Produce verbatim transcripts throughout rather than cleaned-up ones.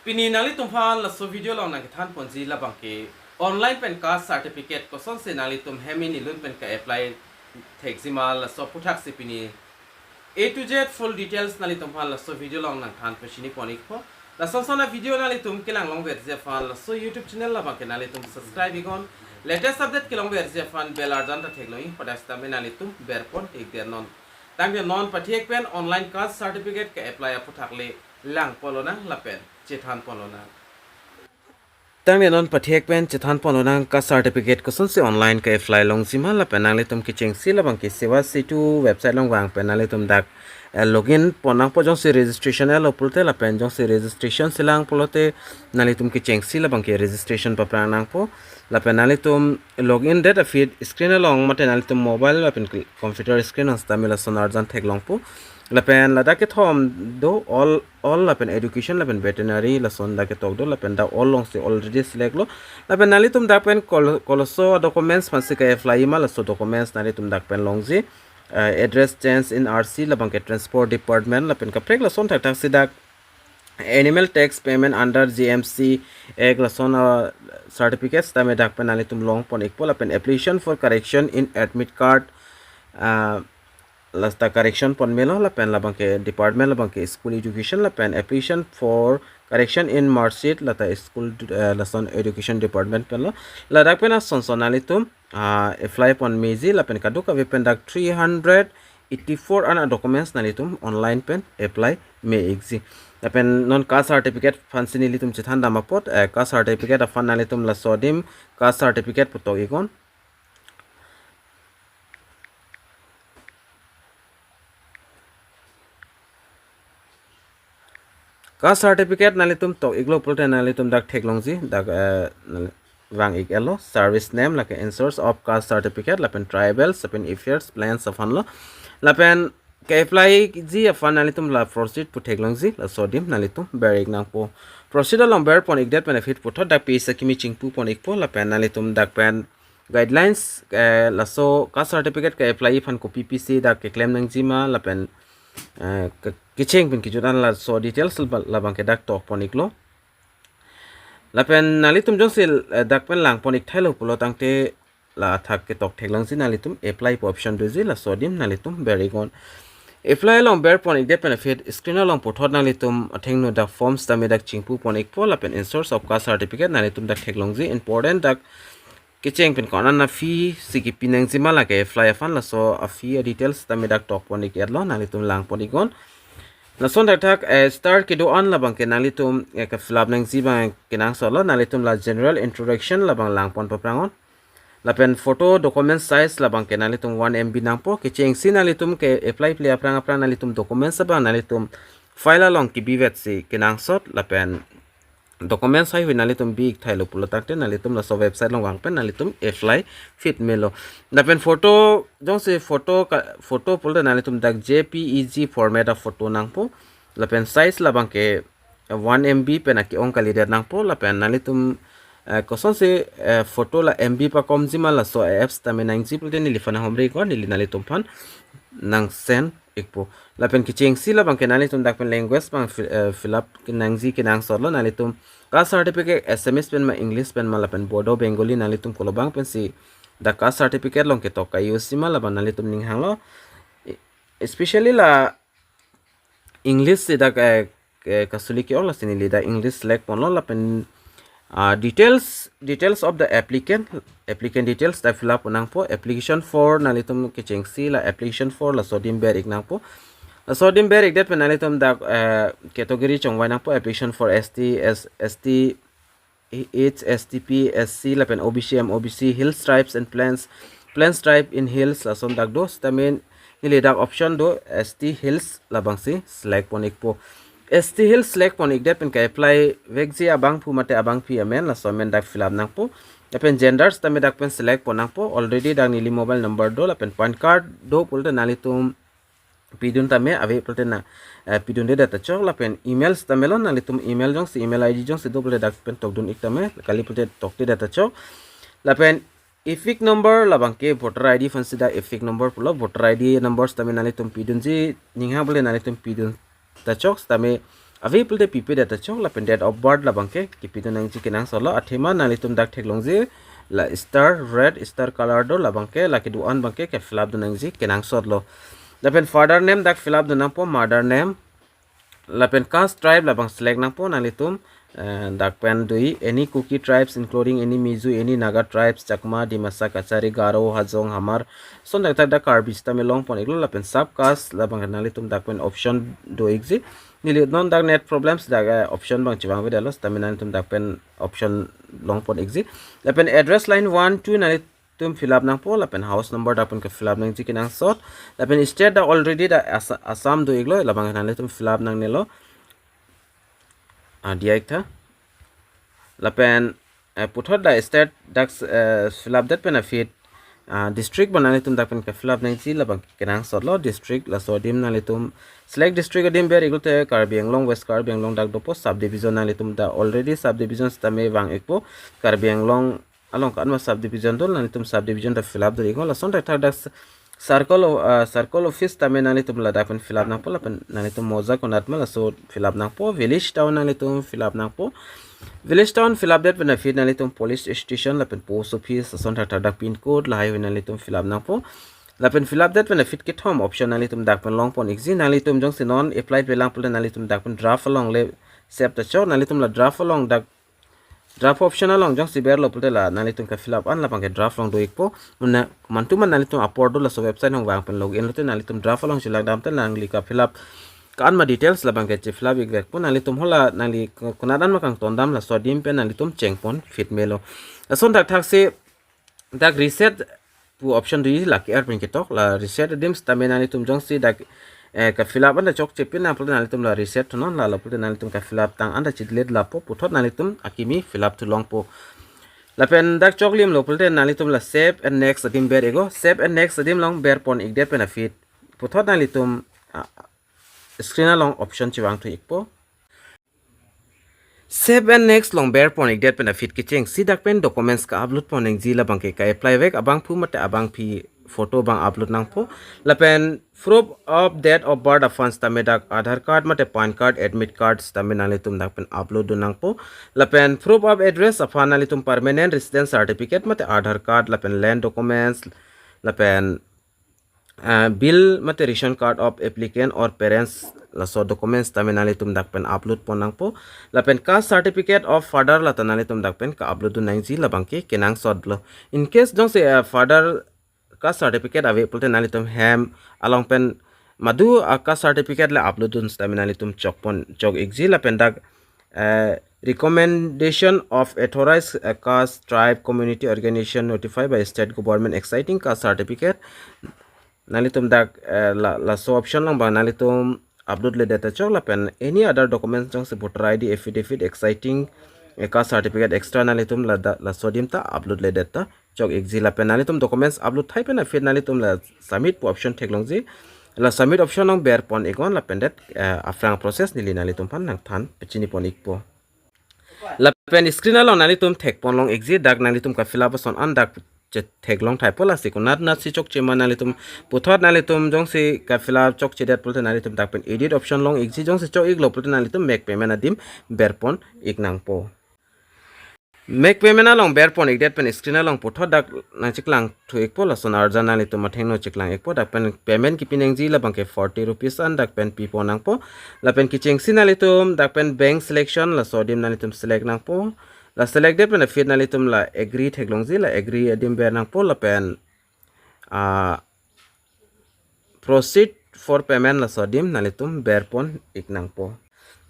Pini nanglitum aphan laso video along nangkethan ponji labang ke online pen caste certificate kosonsi nanglitum hem inilun pen ka-apply thekji ma laso aputhaksi pini A to Z full details nanglitum aphan laso video along nangthan pachini pon ikpo. Lason son a-video nanglitum kelang longverji aphan laso YouTube channel labang ke nanglitum subscribe iknon. Latest update kelongverji aphan bell arjan ta theklong ikpo, dak sitame nanglitum ber pon ikdet non. Tangte non pathek pen online caste certificate ka-apply aputhak le lang pon lonang lapen chethan pon lonang. Tangte non pathek pen chethan pon lonang caste certificate kosonsi online ka-apply longji ma lapen nanglitum kechengsi labang ke Seva Setu website along vang pen nanglitum dak, eh, login pon nangpo, jongsi registration etlo pulote lapen jongsi registration si lang pulote nanglitum kechengsi labang ke registration paphrang nangpo lapen nanglitum login det aphi screen along mate nanglitum mobile lapen computer screen along sitame lason arjan theklongpo. Lapen ladak kethom do, all all lapen education lapen veterinary lason dak ketok do lapen dak all alongsi already select lo. Lapen nanglitum dak pen kol-, koloso documents aphansi ka-apply ma laso documents nanglitum dak pen longji, eh, address change in R C labang ke transport department lapen kaprek lason thakthaksi dak animal tax payment under G M C Act lason, ah, certificates tame dak pen nanglitum long pon ikpo lapen application for correction in admit card, ah, lasta correction pon melo lapen labang ke department labang ke school education lapen application for correction in mark sheet lata school, eh, lason education department pen lo. Ladak pen ason son nanglitum, ah, apply pon meji lapen kadokave pen dak three hundred eighty-four an a-documents nanglitum online pen apply me ikji. Lapen non caste certificate aphansi nelitum chethan dam apot, eh, caste certificate aphan nanglitum laso adim caste certificate pu tok iknon. Caste certificate nanglitum tok iklo pulote nanglitum dak theklongji, dak, eh, nang-, vang ik etlo, service name lake in source of caste certificate lapen tribal lapen affairs plans aphan lo. Lapen ka-apply ji aphan nanglitum la proceed pu theklongji, laso adim nanglitum ber ik nangpo. Proceed along ber pon ikdet pen aphi puthot dak pisa kimi chingpu pon ikpo lapen nanglitum dak pen guidelines, eh, laso caste certificate ka-apply aphan kopi pisi dak keklem nangji ma lapen, eh, ke-, kecheng pen kejut an laso details laba-, labang ke dak tok pon iklo. Lapen nanglitum jongsi, eh, dak pen lang pon ik thailo pulo tangte la athak ketok theklongji, nanglitum apply pu option doji, laso adim nanglitum ber iknon. Apply along ber pon ikdet pen aphi screen along puthot nanglitum athengno dak forms tame dak chingpu pon ikpo lapen in source of caste certificate nanglitum dak theklongji, important dak kecheng pen ko-an a-fee si kipi nangji ma lake apply aphan, laso a-fee a-details tame dak tok pon ik etlo, nanglitum lang pon iknon. Lason thakthak, eh, star kedo an labang ke nanglitum, eh, ka-fill up nangji abang kenangsot lo, nanglitum la general introduction labang lang pon paphrang non. Lapen photo document size labang ke nanglitum one M B nangpo, kechengsi nanglitum ke-apply pli aphrang aphrang nanglitum documents abang nanglitum file along kebivetsi kenangsot lapen documents haihui nanglitum bi ik thailo pulo tangte nanglitum laso website along vang pen nanglitum apply fit melo. Lapen photo, jongsi photo ka, photo pulote nanglitum dak J P E G format a-photo nangpo. Lapen size labang ke one M B pen ake-ong kalidet nangpo lapen nanglitum, eh, kosonsi, eh, photo la M B pakomji ma laso apps tame nangji pulote neliphan nanghumri iknon, neli nanglitum aphan nang send ikpo. Lapen kechengsi labang ke nanglitum dak pen language abang fi-, eh, fill up kenangji kenangsot lo, nanglitum caste certificate Assamese pen ma, English pen ma lapen Bodo, Bengali nanglitum kolo abang pensi dak caste certificate along ketok ka-use ji ma labang nanglitum ninghang lo. E-, especially la English si dak, eh, ke-, kasulik ke-ong, lasi neli dak English select pon lo lapen, ah, details, details of the applicant, applicant details dak fill up nangpo, application for nanglitum kechengsi la application for laso adim ber ik nangpo. Laso adim ber ikdet pen nanglitum dak, eh, category chongvai nangpo, application for S T, S-, S T, H S T P, S C lapen O B C, M O B C, Hills Tribes and Plains, Plains Tribe in Hills, lason dak do, sitame neli dak option do, S T Hills labangsi select pon ikpo. S T Hills select pon ikdet pen ka-apply vekji abangphu mate abangpi amen, laso amen dak fill up nangpo. Lapen gender sitame dak pen select pon nangpo, already dak neli mobile number do, lapen PAN card do pulote nanglitum pidun tame, ave pulote na, eh, pidundedet ta chok, lapen email sitame lo, nanglitum email jongsi, email I D jongsi do pulote dak pen tokdun ik tame, kali pulote toktedet ta chok. Lapen EFIC number labang ke voter I D aphansi dak EFIC number pulo, voter I D number sitame nanglitum pidunji, ninghang pulote nanglitum pidun ta chok, sitame Ave pulote pipedet ta chok, lapen date of birth labangke kipidun nangji kenangsotlo. Athema nanglitum dak theklongji, la star, red star color do, labangke la kedo-an abangke ke-fill up dun nangji kenangsotlo. Lapen father name dak fill up dun nangpo, mother name. Lapen caste, tribe labang select nangpo nanglitum. Eh, dak pen do-ik, any Kuki tribes including any Mizo, any Naga tribes, Chakma, Dimasa, Kachari, Garo, Hajong, Hamar, lason thakthak dak Karbi sitame longpon-iklo. Lapen sub caste labang nanglitum dak pen option do-ikji. Neli non dak net problems dak, eh, option abang chevangvedetlo, sitame nanglitum dak pen option longpon-ikji. Lapen address line one, two nanglitum fill up nangpo, lapen house number dak pen ke-fill up nangji kenangsot. Lapen state dak already dak Asa-, Assam do-iklo, labang nanglitum fill up nangnelo. Ah, diya-ik tha. Lapen, eh, puthot dak state dak, eh, fill up det pen aphi, ah, district abang nanglitum dak pen ke-fill up nangji, labang kenangsotlo. District laso adim nanglitum select district adim ber-iklote Karbi Anglong, West Karbi Anglong dak dopo. Subdivision nanglitum dak already subdivision sitame vang-ikpo. Karbi Anglong along ko-anma subdivision do, nanglitum subdivision ta fill up dun-iknon. Lason thakthak dak circle o-, ah, circle office tame nanglitum ladak pen fill up nangpo, lapen nanglitum moza konat ma laso fill up nangpo. Village town nanglitum fill up nangpo. Village town fill up det pen aphi nanglitum police station lapen post office, lason thakthak dak pin code lahai hui nanglitum fill up nangpo. Lapen fill up det pen aphi kethom option nanglitum dak pen longpon-ikji. Nanglitum jongsi non apply pelang pulote nanglitum dak pen draft along le save ta chok. Nanglitum la draft along dak draft option along jongsi berlo pulote la nanglitum ke-fill up an labang ke draft along do-ikpo. Muna mantu man nanglitum apor do laso website along vang pen login lote nanglitum draft along chelak damte nangli ke-fill up ko-anma details labang ke che-fill up-ikvekpo. Nanglitum hala nangli ko-, konat an ma kangton dam laso adim pen nanglitum chengpon phit melo. Lason thakthak si dak reset pu option do-ik, la ke-er pen ketok, la reset adim sitame nanglitum jongsi dak, eh, ke-fill up an ta chokche pin nang pulote nanglitum la reset thunon, la lo pulote nanglitum ke-fill up tang an ta chidlet lapo, puthot nanglitum akimi fill up thu longpo. Lapen dak choklimlo pulote nanglitum la save and next adim ber-iknon. Save and next adim along berpon-ik det pen aphi puthot nanglitum, ah, screen along option chevangthu-ikpo. Save and next along berpon-ik det pen aphi kechengsi dak pen documents ke-upload pon nangji, labang ke ke-apply vek abangphu mate abangpi photo abang upload nangpo. Lapen proof of date of birth aphan sitame dak Aadhaar card mate PAN card, admit card sitame nanglitum dak pen upload dun nangpo. Lapen proof of address aphan nanglitum permanent residence certificate mate Aadhaar card, lapen land documents, lapen ah, bill mate ration card of applicant or parents, laso documents tame nanglitum dak pen upload pon nangpo. Lapen caste certificate of father lata nanglitum dak pen ke-upload dun nangji, labang ke kenangsotlo. In case jongsi, ah, father caste certificate ave pulote nanglitum hem along pen madu a-caste certificate le upload dun sitame nanglitum chokpon, chok-ikji. Lapen dak, eh, recommendation of authorized, eh, caste, tribe, community, organization notified by state government exciting caste certificate. Nanglitum dak, eh, la, laso option along abang nanglitum upload ledet ta chok, lapen any other documents jongsi voter I D, affidavit, exciting, eh, caste certificate, extra nanglitum la da, laso adim ta upload ledet ta chok-ikji. Lapen nanglitum documents upload thai pen aphi nanglitum la submit pu option theklongji. La submit option along berpon-iknon lapen det, eh, aphrang process neli nanglitum aphan nangthan pachinipon-ikpo. Lapen screen along nanglitum thekpon long-ikji, dak nanglitum ke-fill up ason an dak che-, theklong thaipo, lasi konat natsi chokche ma nanglitum puthot nanglitum jongsi ke-fill up chokchedet pulote nanglitum dak pen edit option long-ikji, jongsi chok-iklo pulote nanglitum make payment adim berpon-ik nangpo. Make payment along berpon-ik det pen screen along puthot dak nangcheklangthu-ikpo, lason arjan nanglitum athengno cheklang-ikpo. Dak pen payment kipi nangji labang ke forty rupees an dak pen pipon nangpo. Lapen kechengsi nanglitum dak pen bank selection laso adim nanglitum select nangpo. La select det pen aphi nanglitum la agree theklongji, la agree adim ber nangpo, lapen, ah, proceed for payment laso adim nanglitum berpon-ik nangpo.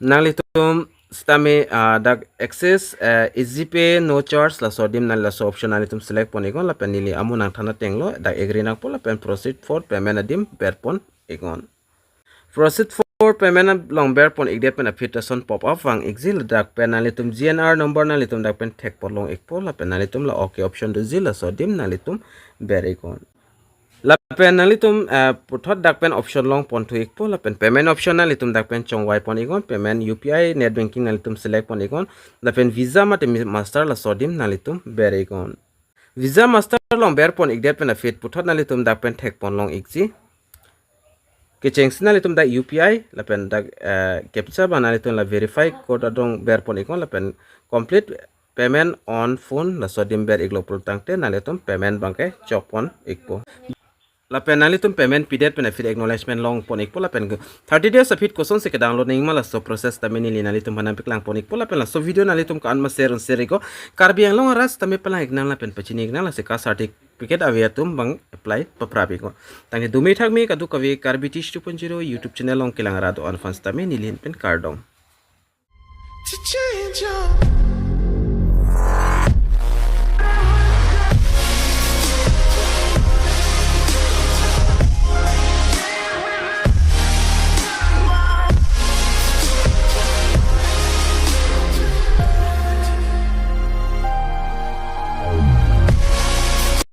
Nanglitum sitame, ah, dak access, eh, Easy Pay no charge laso adim nang laso option nanglitum select pon-iknon, lapen neli amo nangthan atenglo, dak agree nangpo lapen proceed for payment adim berpon-iknon. Proceed for payment along berpon-ik det pen aphi lason pop up vang-ikji, ladak pen nanglitum G N R number nanglitum dak pen thekpon long-ikpo, lapen nanglitum la okay option doji, laso adim nanglitum ber-iknon. Lapen nanglitum, eh, puthot dak pen option longponthu-ikpo, lapen payment option nanglitum dak pen chongvaipon-iknon, payment U P I, net banking nanglitum select pon-iknon, lapen Visa mate mi-, Master laso adim nanglitum ber-iknon. Visa Master along berpon-ik det pen aphi puthot nanglitum dak pen thekpon long-ikji. Kechengsi nanglitum dak U P I lapen dak eh, captcha abang nanglitum la verify code adung berpon iknon lapen complete payment on phone laso adim ber iklo pulo tangte nanglitum payment abangke chokpon ikpo. Lapen nanglitum payment pidet pen aphi acknowledgement longpon ikpo lapen thirty days aphi kosonsi kedownload nangji ma laso process tame neli nanglitum aphan nangpaklangpon ikpo lapen laso video nanglitum ko-an ma share un share iknon. Karbi Anglong arat tame palang iknang lapen pachini iknang, lasi caste certificate ave atum abang apply paprap iknon. Tangte dumi thakmi kadokave Karbi Teach two point zero YouTube channel along kelang arat do-an aphan sitame neli ahin pen kardom. To change your